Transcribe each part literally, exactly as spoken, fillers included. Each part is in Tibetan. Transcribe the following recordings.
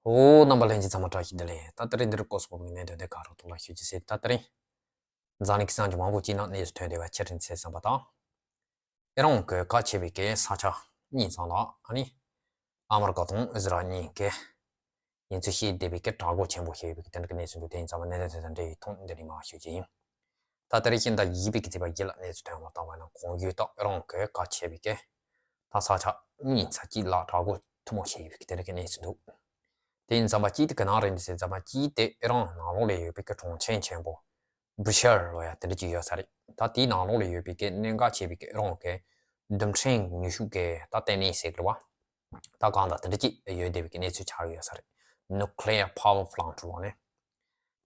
ཨོ། རྣམ་པ་ལྷན་རྒྱས་ཚང་མ་བཀྲ་ཤིས་བདེ་ལེགས། ད་དེ་རིང་འདིར་ཀོ་སི་ཀོ་པའི་གནད་དོན་དེ་ག་རོ་ཐོག་ལ་ཞུ་རྒྱུ་ཟེར། ད་དེ་རིང་འཛམ་གླིང་གི་གསར་འགྱུར་མང་པོ་ཅིག་ནང་གནས་སུ་ཐོན་བསྡད་པ་ཕྱིར་དྲན་ཚེ་བསམ་པ་དང་། ཨི་རན་གྱིས་བཀའ་ཆད་པའི་གི་ས་ཆ་གཉིས་ཙམ་ལ་ཨ་ནི་ཨ་མི་རི་ཀ་དང་ཨི་ཟི་རལ་གཉིས་ཀྱིས་ཡིན་ཚུལ་བཤད་བསྡད་པའི་གི་དྲག་རྒོལ་ཆེན་པོ་བྱས་ཡོད་པའི་གི་དེ་འདྲ་གི་གནས་ཚུལ་འདུག་དེ་ཡིན་ཙང་མ་གནད་དོན་དེ་དང་འབྲེལ་བའི་ཐོག་འདི་རིང་མར་ཞུ་རྒྱུ་ཡིན། ད་ལྟ་རེ་ཤིན་ཏ་བཞི་པའི་གི་ཚེས་པ་བཞི་ལ་གནས་ཚུལ་ཐོན་པ་ལྟར་བ་ན་གོང་ཞུས་ལྟར་ཨི་རན་གྱིས་བཀའ་ཆད་པའི་གི་ད་ས་ཆ་གཉིས་ཙམ་ཅིག་ལ་དྲག་རྒོལ་ཐུན་མོང་བྱས་ཡོད་པའི་གི་དེ་འདྲ་གི་གནས་ཚུལ་འདུག་དེ་ཡིན་ཙང་མ་གཅིག་དེ་གི་ནང་རེད་འདུག་ཟེར་ཙང་མ་གཅིག་དེ་ཨི་རན་ནང་ལོགས་ལ་ཡོད་པའི་གི་གྲོང་ཁྱེར་ཆེན་པོ་བུ་ཤར་ལོ་ཡ་དེ་འདྲ་ཅིག་ཡོད་ས་རེད། ད་དེའི་ནང་ལོགས་ལ་ཡོད་པའི་གི་གནད་འགག་ཆེ་བའི་གི་ཨི་རན་གྱི་རྡུལ་ཕྲན་ནུས་ཤུགས་གི་ད་ལྟེ་གནས་ཟེར་གི་རེད་བ། ད་གང་ལྟར་དེ་འདྲ་ཅིག་ཡོད་བསྡད་པའི་གི་གནས་ཚུལ་ཆགས་ཡོད་ས་རེད། Nuclear power plant ལོ་ནས།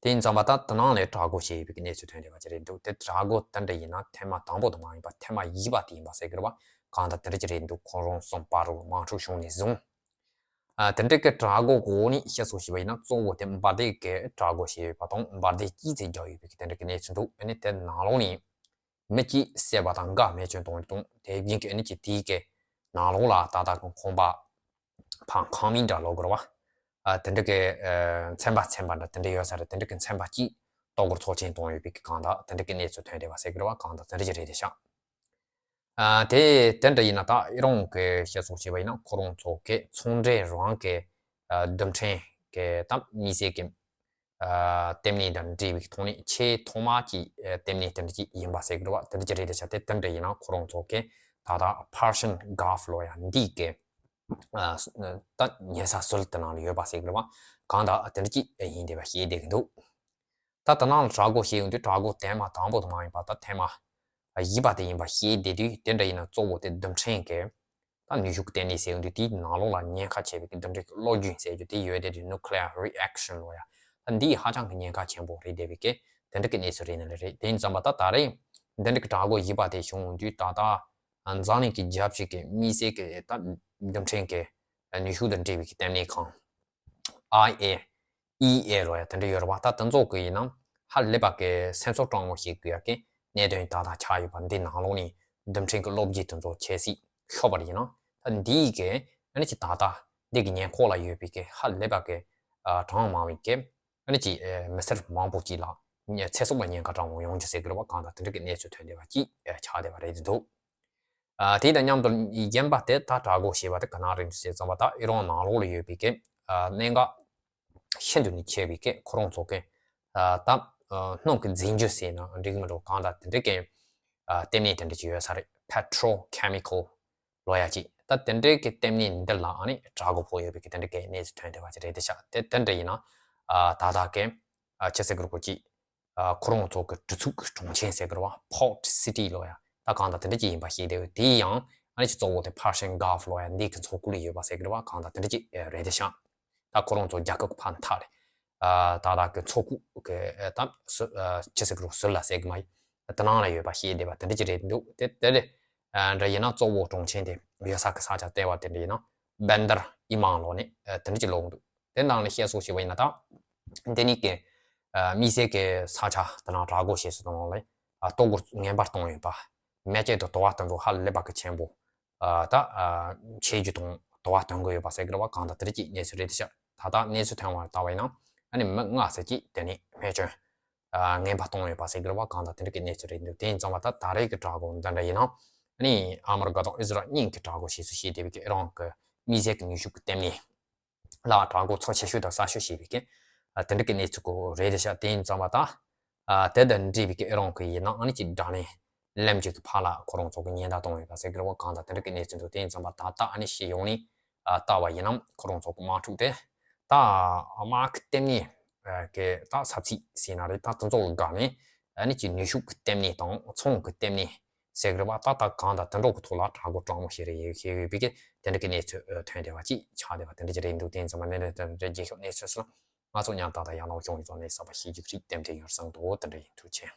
དེ་ཡིན་ཙང་མ་ད་དེ་ནང་ལ་དྲག་རྒོལ་བྱས་ཡོད་པའི་གི་གནས་ཚུལ་ཐོན་བསྡད་པ་ཅིག་རེད་འདུག་དེ་དྲག་རྒོལ་དེ་འདྲ་ཡིན་ན་ཐེངས་མ་དང་པོ་དེ་མ་ཡིན་པ་ཐེངས་མ་བཞི་པ་དེ་ཡིན་པ་ཟེར་གི་རེད་བ། གང་ལྟར་དེ་འདྲ་ཅིག་རེད་འདུག་ཁོ་རང་གསུམ་པ་རུ་དམག་འཁྲུག་བྱུང་ནས་བཟུང་། ཨ། དེ་འདྲ་གི་དྲག་རྒོལ་གོ་ནི་བཤད་སོ་ཞེས་པ་ཡིན་ན་གཙོ་བོ་དེ་འབར་མདེལ་གི་དྲག་རྒོལ་བྱས་ཡོད་པ་དང་འབར་མདེལ་གཅིག་ཙམ་བརྒྱབ་ཡོད་པའི་གི་དེ་འདྲ་གི་གནས་ཚུལ་འདུག་ཨ་ནི་དེ་ནང་ལོགས་ནས་མི་གཅིག་བསད་པ་དང་འགའ་རྨས་སྐྱོན་བཏང་ཡོད་དང་དེ་བཞིན་གི་ཨ་ནི་ཅིག་དེའི་གི་ནང་ལོགས་ལ་ཏག་ཏག་གི་ཁང་པ་ཕར་ཁང་མིག་འདྲ་ལོག་གི་རེད་བ། ཨ། དེ་འདྲ་གི་ཨ། ཚན་པ་ཚན་པ་འདྲ་དེ་འདྲ་ཡོད་ས་རེད། དེ་འདྲ་གི་ཚན་པ་གཅིག་ལྟོ་གོས་ཚོགས་ཆེན་བཏང་ཡོད་པའི་གི་གང་ལྟར་དེ་འདྲ་གི་གནས་ཚུལ་ཐོན་བསྡད་པ་ཟེར་གི་རེད་བ། གང་ལྟར་དེ་འདྲ་ཅིག་རེད་དེ་ཤག་ཨ། དེ་དེ་འདྲ་ཡིན་ན་ད་ཨི་རན་གྱི་བཤད་སོ་ཞེས་པ་ཡིན་ན་ཁོ་རང་ཚོ་གི་ཚོང་འབྲེལ་རང་གི་ཨ། རྡུལ་ཕྲན་གྱི་ད་དམིགས་བསལ་གྱི་ཨ། ལྟེ་གནས་དང་འབྲེལ་བའི་ཐོག་ནས་ཆེས་ཐོག་མ་གི་ལྟེ་གནས་དེ་འདྲ་ཅིག་ཡིན་པ་ཟེར་གི་རེད་བ། དེ་འདྲ་ཅིག་རེད་དེ་ཤག་དེ་དེ་འདྲ་ཡིན་ན་ཁོ་རང་ཚོ་གི་ད་ལྟ་Persian Gulf ལོ་ཡ་འདི་གི་ཨ། ད་ཉེ་ས་ཟུར་དེ་ནང་ལ་ཡོད་པ་ཟེར་གི་རེད་བ། གང་ལྟར་དེ་འདྲ་ཅིག་ཡིན་བསྡད་པ་ཤེས་བསྡད་གི་འདུག་ད་དེ་ནང་ལ་དྲག་རྒོལ་བྱས་ཡོང་དུས་དྲག་རྒོལ་ཐེངས་མ་དང་པོ་དེ་མ་ཡིན་པ་ད་ཐེངས་མ་བཞི་པ་དེ་ཡིན་པ་ཤེས་བསྡད་དུས་དེ་འདྲ་ཡིན་ན་གཙོ་བོ་དེ་རྡུལ་ཕྲན་གྱི་ད་ནུས་ཤུགས་ལྟེ་གནས་ཟེར་ཡོང་དུས་དེའི་ནང་ལོགས་ལ་ཉེན་ཁ་ཆེ་བའི་གི་རྡུལ་ཕྲན་གྱི་སློབ་རྒྱུན་ཟེར་རྒྱུ་དེ་ཡོད་བསྡད་དུས་Nuclear Reaction ལོ་ཡ། ད་འདི་ཧ་ཅང་གི་ཉེན་ཁ་ཆེན་པོ་རེད་བསྡད་པའི་གི་དེ་འདྲ་གི་གནས་ཚུལ་རེད་ནི་ལ་རེད། དེ་ཡིན་ཙང་མ་ད་ད་རེས་འདི་འདྲ་གི་དྲག་རྒོལ་བཞི་པ་དེ་བྱུང་ཡོང་དུས་ད་ལྟ་འཛམ་གླིང་གི་རྒྱལ་སྤྱི་གི་དམིགས་བསལ་གི་ད་རྡུལ་ཕྲན་གྱི་ནུས་ཤུགས་དང་འབྲེལ་བའི་གི་ལྟེ་གནས་ཁང་ཨའི་ཨེ་ཨི་ཨེ་ལོ་ཡ་དེ་འདྲ་ཡོད་རེད་བ། ད་དེ་ཚོ་གི་ཡིན་ན་ཧ་ལས་པ་གི་སེམས་ཚོར་སྤྲང་མོ་ཞིག་དགོས་ཡ་གི་གནད་དོན་ད་ལྟ་ཆགས་ཡོད་པ་འདི་ནང་ལོགས་ནས་རྡུལ་ཕྲན་གྱི་སློབ་རྒྱུན་དེ་ཚོ་ཁྱད་གསོད་ཤོར་བ་ཡིན་ན་ད་འདིའི་གི་ཨ་ནི་ཅི་ད་ལྟ་འདི་གི་ཉེ་འཁོར་ལ་ཡོད་པའི་གི་ཧ་ལས་པ་གི་གྲངས་མང་བའི་གི་ཨ་ནི་ཅི་མི་སེར་མང་པོ་ཅིག་ལ་ཚེ་སྲོག་ལ་ཉེན་ཁ་གྲངས་མང་ཡོང་རྒྱུ་ཟེར་གི་རེད་བ། གང་ལྟར་དེ་འདྲ་གི་གནས་ཚུལ་ཐོན་བསྡད་པ་ཅིག་ཆགས་བསྡད་པ་རེད་འདུག་ཨ། དེ་དང་མཉམ་དུ་གཞན་པ་དེ་ད་དྲག་རྒོལ་བྱས་པ་དེ་ག་ན་རེད་ཟེར་ཙམ་པ་ད་ཨི་རན་ནང་ལོགས་ལ་ཡོད་པའི་གི་ཨ། གནད་འགག་ཤིན་ཏུ་ནས་ཆེ་བའི་གི་ཁོ་རང་ཚོ་གི་ཨ། ད་ཨ། སྣུམ་གྱི་རྫས་འགྱུར་ཟེར་ན་འགྲིག་མི་འགྲོ། གང་ལྟར་དེ་འདྲ་གི་ཨ། ལྟེ་གནས་དེ་འདྲ་ཅིག་ཡོད་ས་རེད། Petrochemical ལོ་ཡ་ཅིག་ད་དེ་འདྲའི་གི་ལྟེ་གནས་འདི་ལ་ཨ་ནི་དྲག་རྒོལ་ཕོག་ཡོད་པའི་གི་དེ་འདྲ་གི་གནས་ཚུལ་ཐོན་བསྡད་པ་ཅིག་རེད་དེ་ཤག་དེ་དེ་འདྲ་ཡིན་ན་ཨ། ད་ལྟ་གི་ཨ། ཅི་ཟེར་གི་རེད་གོ་ཅིག་ཨ། ཁོ་རང་ཚོ་གི་གྲུ་ཚུགས་ཀྱི་གྲོང་ཆེན་ཟེར་གི་རེད་བ། Port City ལོ་ཡ། ད་གང་ལྟར་དེ་འདྲ་ཅིག་ཡིན་པ་ཤེས་བསྡད་ཡོད། དེ་ཡང་ཨ་ནི་ཅི་གཙོ་བོ་དེ་Persian Gulf ལོ་ཡ་འདི་གི་མཚོ་ཁུག་ལ་ཡོད་པ་ཟེར་གི་རེད་བ། གང་ལྟར་དེ་འདྲ་ཅིག་རེད་དེ་ཤག་ད་ཁོ་རང་ཚོ་རྒྱལ་ཁབ་ཀྱི་ཕ་མཐའ་རེད། ཨ། ད་ལྟ་གི་མཚོ་ཁུག་གི་ཨ། ད་ཟུར་ཨ། ཅི་ཟེར་གི་རེད་ཟུར་ལ་ཟེར་གི་མ་ཡིན། དེ་ནང་ལ་ཡོད་པ་ཤེས་བསྡད་པ་དེ་འདྲ་ཅིག་རེད་འདུག་དེ་དེ་རེད། ཨ། འདྲ་ཡིན་ན་གཙོ་བོ་གྲོང་ཆེན་དེ་ཡོད་ས་གི་ས་ཆ་ལྟེ་བ་དེ་འདྲ་ཡིན་ན་Bandar Imam ལོ་ནས་ཨ། དེ་འདྲ་ཅིག་ལོག་འདུག་དེ་ནང་ལ་བཤད་སྲོལ་ཞིག་བ་ཡིན་ན་ད་འདི་ནི་གི་ཨ། དམིགས་བསལ་གི་ས་ཆ་དེ་ནང་དྲག་རྒོལ་བྱེད་སྲོལ་དང་ལ་ལྟོ་གོས་ངན་པ་གཏོང་ཡོད་པ། མེ་ལྕེ་དང་དུ་བ་དེ་ཚོ་ཧ་ལས་པ་གི་ཆེན་པོ། ཨ། ད་ཨ། ཆེ་རྒྱུ་དང་དུ་བ་ཐོན་གི་ཡོད་པ་ཟེར་གི་རེད་བ། གང་ལྟར་དེ་འདྲ་ཅིག་གནས་ཚུལ་རེད་དེ་ཤག་ད་ལྟ་གནས་ཚུལ་ཐོན་བ་ལྟ་བ་ཡིན་ན་ཨ་ནི་མི་ལྔ་ཙམ་ཅིག་དེ་ནས་རྨས་སྐྱོན་ཨ། ངན་པ་བཏང་ཡོད་པ་ཟེར་གི་རེད་བ། གང་ལྟར་དེ་འདྲ་གི་གནས་ཚུལ་རེད་འདུག་དེ་ཡིན་ཙང་བ་ད་ད་རེས་ཀྱི་དྲག་རྒོལ་འདི་འདྲ་ཡིན་ན་ཨ་ནི་ཨ་མི་རི་ཀ་དང་ཨི་ཟི་རལ་གཉིས་ཀྱི་དྲག་རྒོལ་བྱེད་སྲོལ་ཞིག་བསྡད་པའི་གི་ཨི་རན་གི་དམིགས་བསལ་གྱི་ནུས་ཤུགས་ཀྱི་ལྟེ་གནས་ལ་དྲག་རྒོལ་ཚབས་ཆེ་ཤོས་དང་གསར་ཤོས་བྱེད་པའི་གི་ཨ། དེ་འདྲ་གི་གནས་ཚུལ་གོ་རེད་དེ་ཤག་དེ་ཡིན་ཙང་བ་ད། ཨ། དེ་དང་འབྲེལ་བའི་གི་ཨི་རན་གི་ཡིན་ན་ཨ་ནི་ཅིག་དགྲ་ལན་ལེན་རྒྱུ་གི་ཕར་ལ་ཁོ་རང་ཚོ་གི་ཉེན་བརྡ་བཏང་ཡོད་པ་ཟེར་གི་རེད་བ། གང་ལྟར་དེ་འདྲ་གི་གནས་ཚུལ་འདུག་དེ་ཡིན་ཙང་བ་ད་ལྟ་ཨ་ནི་ཤེས་ཡོང་ནི་ཨ། ལྟ་བ་ཡིན་ནམ་ཁོ་རང་ཚོ་གི་དམག་འཁྲུག་དེ་ད་དམག་གི་ལྟེ་གནས་ཨ། གི་ད་ས་ཚིགས་ཟེར་ན་རེད། ད་དེ་ཚོ་གི་སྒང་ནས་ཨ་ནི་ཅིག་ནུས་ཤུགས་གི་ལྟེ་གནས་དང་ཚོང་གི་ལྟེ་གནས་ཟེར་གི་རེད་བ། ད་ལྟ་གང་ལྟར་དེ་འདྲ་གི་ཐོག་ལ་དྲག་རྒོལ་སྤྲང་མོ་ཞིག་རེད་ཡོད་ཤེས་ཡོད་པའི་གི་དེ་འདྲ་གི་གནས་ཚུལ་ཨ། ཐོན་བསྡད་པ་ཅིག་ཆགས་བསྡད་པ་དེ་འདྲ་ཅིག་རེད་འདུག་དེ་ཡིན་ཙང་བ་གནད་དོན་དེ་འདྲ་རྒྱལ་ཁབ་གནས་ཚུལ་སོགས་ང་ཚོ་མཉམ་དུ་ད་ཡང་ནང་སྦྱོང་ཡིན་ཙང་ནས་བསམ་པ་ཤེས་རྒྱུ་ཅིག་ཏན་ཏན་ཡོད་བསམ་འདུག་དེ་འདྲ་ཡིན། ཐུགས་རྗེ་ཆེ།